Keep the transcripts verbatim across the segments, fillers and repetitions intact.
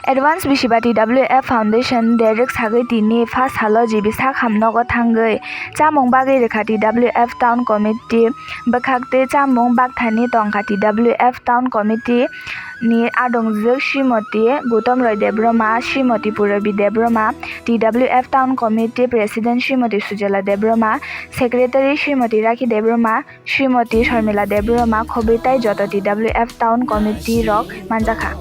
Advance bisiba T W F Foundation direct sagwi tini first salo G B sak hamnogo thangwi chamung bagwi rwkha T W F Town Committee bwkhak tei chamung bakthani tongkha T W F Town Committee ni adongjwk Srimoti Gautam Roy Debbarma, Srimoti Purabi Debbarma, T W F Town Committee President Srimoti Sujala Debbarma, Secretary Srimoti Rakhi Debbarma, Srimoti Sharmila Debbarma khobwi tai joto T W F Town Committee rok manjakha.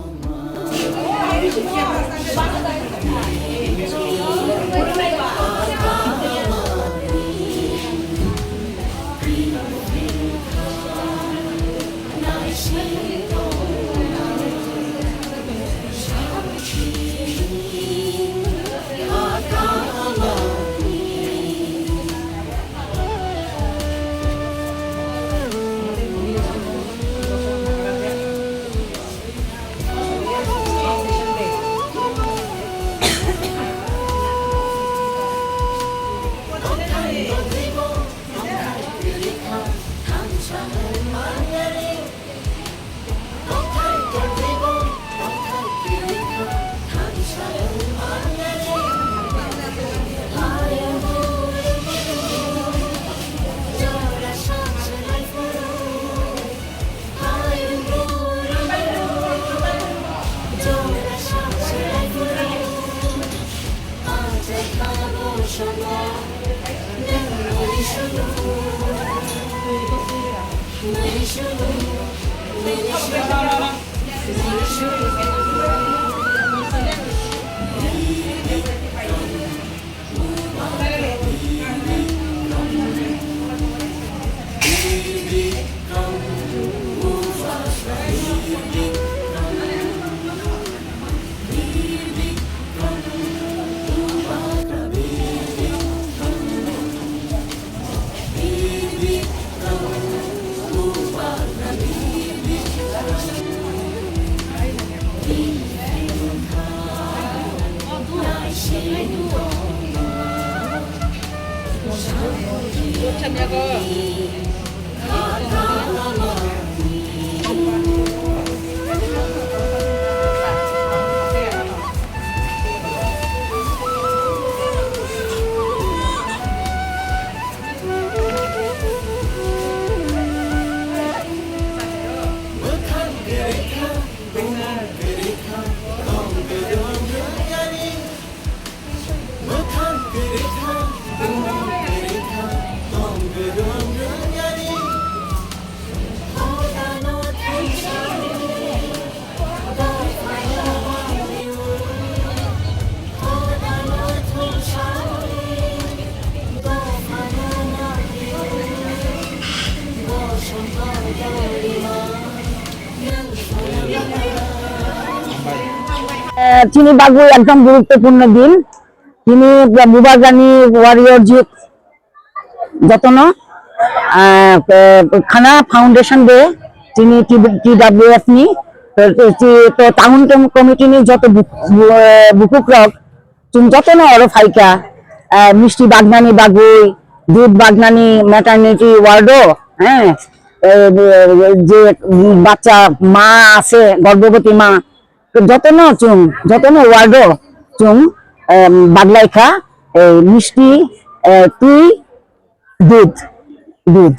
Eh, chini bagwi ekdom guruttopurno din. Tini Bubagrani warrior jit jotono, ah, eh, khana foundation day tini T W F ni, to, to, to town com-, committee ni joto bu-, bu-, eh, bukukrok chwng jotono oro phaikha, ah, misti bagnani bagwi, dud bagnani maternity ward o, eh, eh, je bachcha ma ase, gorbhoboti ma, to jotono chwng, jotono ward o chwng, em, baglaikha, eh, misti, eh, twi, dud, dud.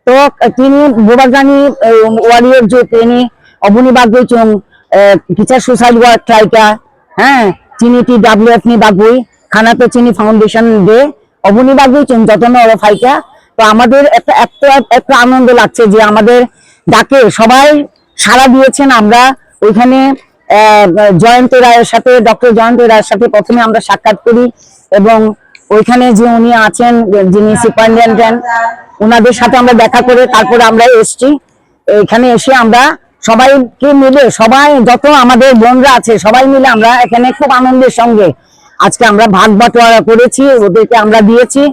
To, eh, tini Bubagrani, eh, warrior je tini oboni bagwi chwng, eh, kisa suicide work khlaikha, ha, chini T W F ni bagwi, khana to chini foundation day, oboni bagwi chwng jotono oro phaikha. তো আমাদের একটা, একটা, একটা আনন্দ লাগছে যে আমাদের ডাকে সবাই সাড়া দিয়েছেন। আমরা ওইখানে, আহ, জয়ন্ত রায়ের সাথে, ডক্টর জয়ন্ত রায়ের সাথে প্রথমে আমরা সাক্ষাৎ করি এবং ওইখানে যে উনি আছেন, যিনি সুপারিনটেনডেন্ট, ওনাদের সাথে আমরা দেখা করে তারপরে আমরা এসছি। এখানে এসে আমরা সবাইকে মিলে, সবাই যত আমাদের বোনরা আছে, সবাই মিলে আমরা এখানে খুব আনন্দের সঙ্গে আজকে আমরা ভাগ বাটোয়ারা করেছি, ওদেরকে আমরা দিয়েছি।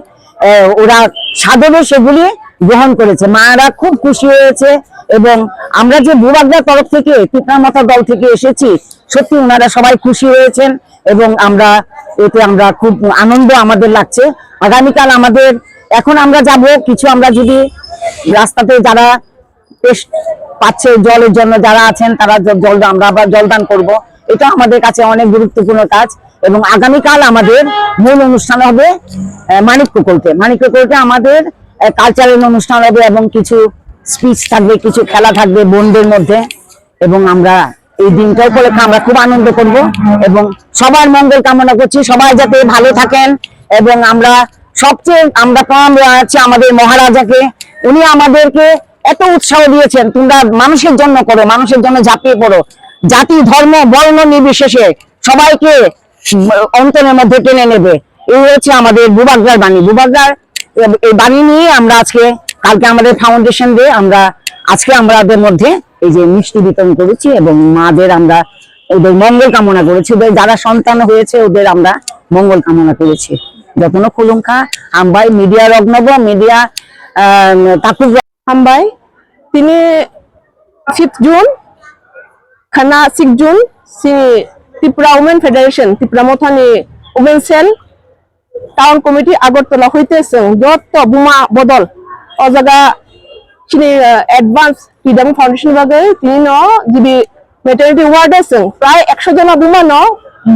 আহ, ওরা সাদরে সেগুলি গ্রহণ করেছে। মায়েরা খুব খুশি হয়েছে এবং আমরা যে বুবাগদার তরফ থেকে, টিকনা মাথা দল থেকে এসেছি, সত্যি ওনারা সবাই খুশি হয়েছেন এবং আমরা এতে আমরা খুব আনন্দ আমাদের লাগছে। আগামীকাল আমাদের, এখন আমরা যাব কিছু, আমরা যদি রাস্তাতে যারা টেস্ট পাচ্ছে জলের জন্য যারা আছেন, তারা জ-, জল, আমরা আবার জলদান করব। এটা আমাদের কাছে অনেক গুরুত্বপূর্ণ কাজ। এবং আগামীকাল আমাদের মূল অনুষ্ঠান হবে, আহ, মানিক্য কোর্টে। মানিক্য কোর্টে আমাদের, আহ, কালচারাল অনুষ্ঠান হবে এবং কিছু স্পিচ থাকবে, কিছু খেলা থাকবে বোনদের মধ্যে। এবং আমরা এই দিনটা উপলক্ষে আমরা খুব আনন্দ করব এবং সবার মঙ্গল কামনা করছি, সবাই যাতে ভালো থাকেন। এবং আমরা সবচেয়ে আমরা প্রণাম জানাচ্ছি আমাদের মহারাজাকে। উনি আমাদেরকে এত উৎসাহ দিয়েছেন, "তোমরা মানুষের জন্য করো, মানুষের জন্য ঝাঁপিয়ে পড়ো, জাতি, ধর্ম, বর্ণ নির্বিশেষে সবাইকে অন্তরের মধ্যে টেনে নেবে।" এই হচ্ছে আমাদের বুবাগ্রার বাণী। বুবাগ্রার এই বাণী নিয়ে আমরা আজকে, কালকে আমাদের ফাউন্ডেশন ডে, আমরা আজকে আমাদের মধ্যে এই যে মিষ্টি বিতরণ করেছি এবং মাদের আমরা ওদের মঙ্গল কামনা করেছি, ওদের যারা সন্তান হয়েছে ওদের আমরা মঙ্গল কামনা করেছি। Jotono khulumkha, hambai, media roknobo, media, ah, takhuk Hambai, tini fifth June, khana six June, chini Tripura Women Federation, Tripura Mothani Women Cell, Town Committee Agartala hoite chwng joto buma bodol o jaga chini, eh, advance Freedom Foundation bagwi tini no G B maternity ward o chwng prai ekso jona buma no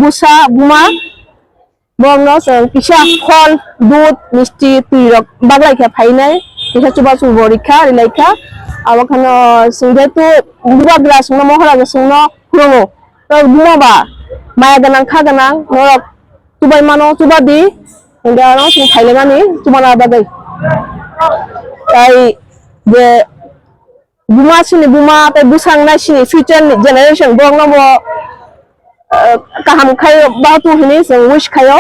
busa buma borokno chwng kisa phol, dudh, misti, twi rok baglai khe phainai, kisa chubachu bo rikha, rilaikha. Abo kheno chwng jehetu bubagra chwngno, mohora chwngno phurungo. Norok buma ba maya gwnang, kha gwnang, norok chubai mano, chuba di, hwnkhe ano chwng phailaimani chubana bagwi. Tai je buma sini buma tei bwsang nai sini future ni generation borok no bo, eh, kaham khai bahatung hinwi chwng wish khaio.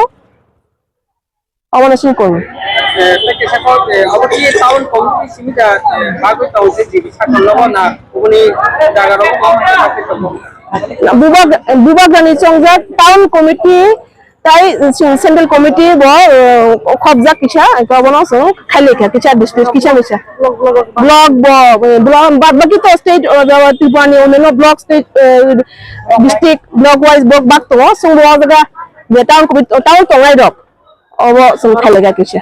Obono sini kong. Eh, tei kisa kok, eh, obo ki town committee simi da, eh, bagwi tong se G B sakol logo na oboni jaga rogo ma ma khe tongo. Bubag-, bubagrani chongjak town committee Tai chwng central committee bo, eh, khopjak kisa, eko bono chwng khailai kha kisa district kisa kisa. Block bo, eh, block bad baki to state, eh, Tripura ni onno block state, eh, district block wise bo bak tongo. Chwng bo o jaga je town committee, town tongnai rok obo chwng khailai kha kisa.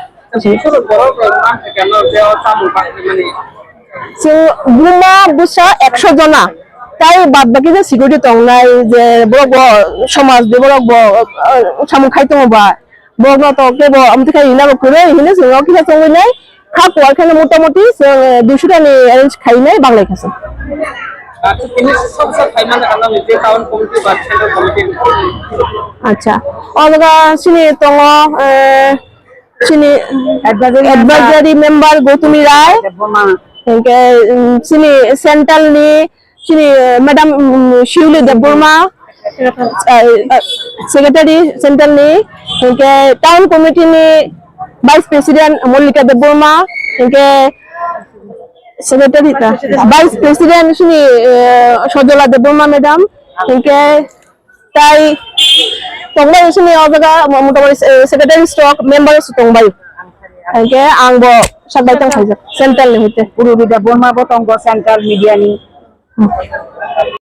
Chwng buma bwsa ekso jona, tai bad baki je security tongnai, je borok bo somaj ni borok bo, eh, samung khai tongo ba, borok no to kebo amtwi khai rina bo kwrwi hinwi chwng o kisa chongwi nai. Kha kuar kheno motamoti chwng, eh, duiso ta ni arrange khai nai, baglai kha chwng. Acha, tini sok sok khai mano ano ni je town committee ba central committee. Acha, o jaga sini tongo, eh, Chini advisory member Gautami Rai, hingke, mm, chini central ni, chini, eh, madam, mm, Shiuli Debbarma, eh, eh, secretary central ni, hingke town committee ni vice president Mallika Debbarma, hingke secretary ta, vice president chini, eh, Sojola Debbarma madam, hingke Tai tongbai sini o jaga mo-, motamoti, eh, secretary stock member se tongbai. Hingke ang bo sakbai tong khaijak central ni hoite. Purbi Debbarma bo tongo central media ni.